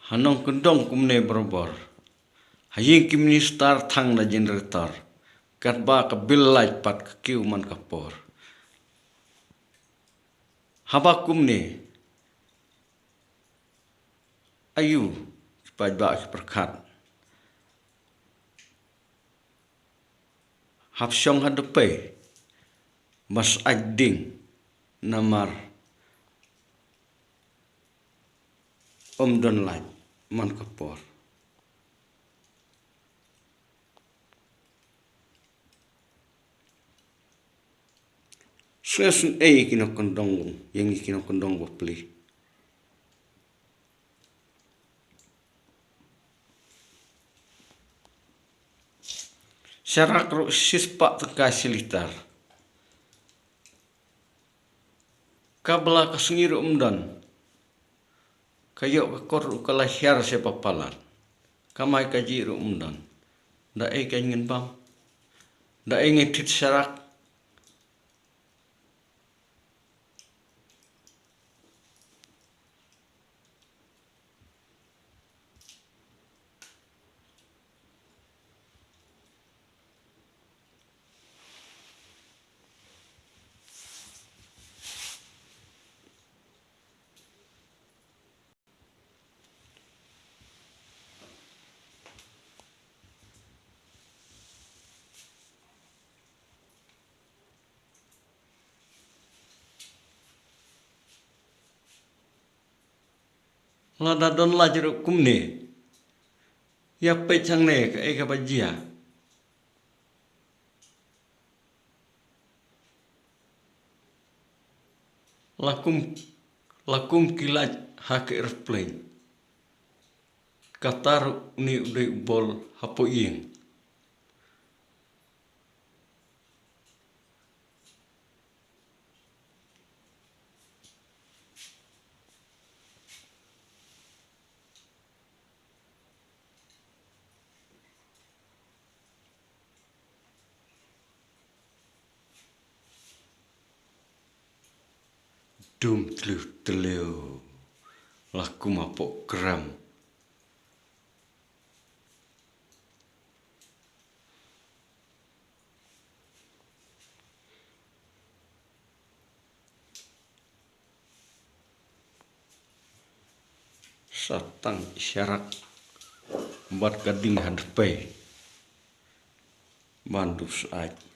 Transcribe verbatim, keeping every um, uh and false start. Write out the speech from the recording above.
Ha nongkyndong kumne barabor. Ha ïing ki minister thang na generator. Katba ka bill light pat ka kiew man ka por. Haba kumne. Aïu, ki paidbah ki pyrkhat. Hap shong ha dpei. Bas aiding namar. Ym don light man ka por. Sngew sngew ei ki nongkyndong, ïa ngi ki nongkyndong bapli. Sharak ruh shispah tyngka shi litar. Ka bla ka sngi ruh ym don. Ka ïoh ka kot ruh ka la hiar sha palat. Ka mai ka jih ruh ym don. Da ei ka ngin bam. Da ei ngin thied sharak. Lada don light ruh kumne. Ïa peit hangne kaei kaba jia. La kum, la kum ki light ha ka aeroplane. Kata ruh une u dei u bol hapoh ïing. Dum tliew tliew. La kum hapoh kram. Sa tang i sharak bad ka ding ha dpei. Ban duh syaid.